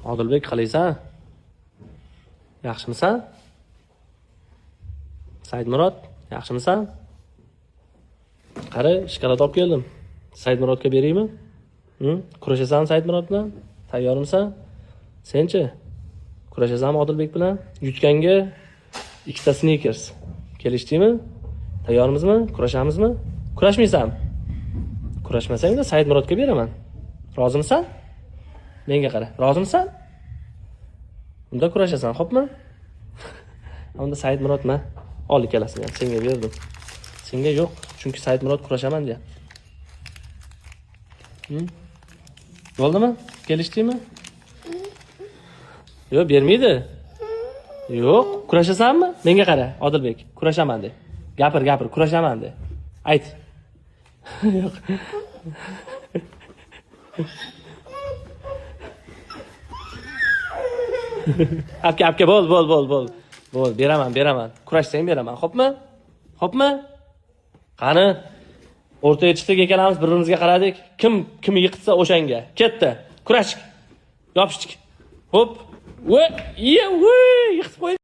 Odilbek, qalaysan? Yaxshimisan? Saidmurod, yaxshimisan? Qara, shokolad olib keldim. Saidmurodga beraymi? Kurashasanmi Saidmurod bilan? Tayyormisan? Senchi? Kurashasanmi Odilbek bilan? Yutganga ikkita Snickers. Kelishdingmi? Tayyormizmi? Kurashamizmi? Kurashmaysanmi? Kurashmasang-da Saidmurodga beraman. Rozimisan? Menga qara. Rozimisan? Unda kurashasan, xo'pmi? Unda Saidmurod ma. Ol ikkalasini ham senga berdim. Senga yo'q, chunki Saidmurod kurashaman deyapti. Bo'ldimi? Kelishdingmi? Yo'q, bermaydi. Yo'q, kurashasanmi? Menga qara, Odilbek, kurashaman de. Gapir, gapir, kurashaman de. Ayt. Yo'q. Apka, apka, bo'l, bo'l, bo'l, bo'l. Bo'l, beraman, beraman. Kurashsang beraman, xo'pmi? Xo'pmi? Qani? O'rtaga chiqdik ikkalamiz, bir-birimizga qaradik. Kim kimni yiqitsa o'shanga. Ketdi. Kurashdik. Yopishdik. Hop. Va, ye, va, yiqitib qo'ydik.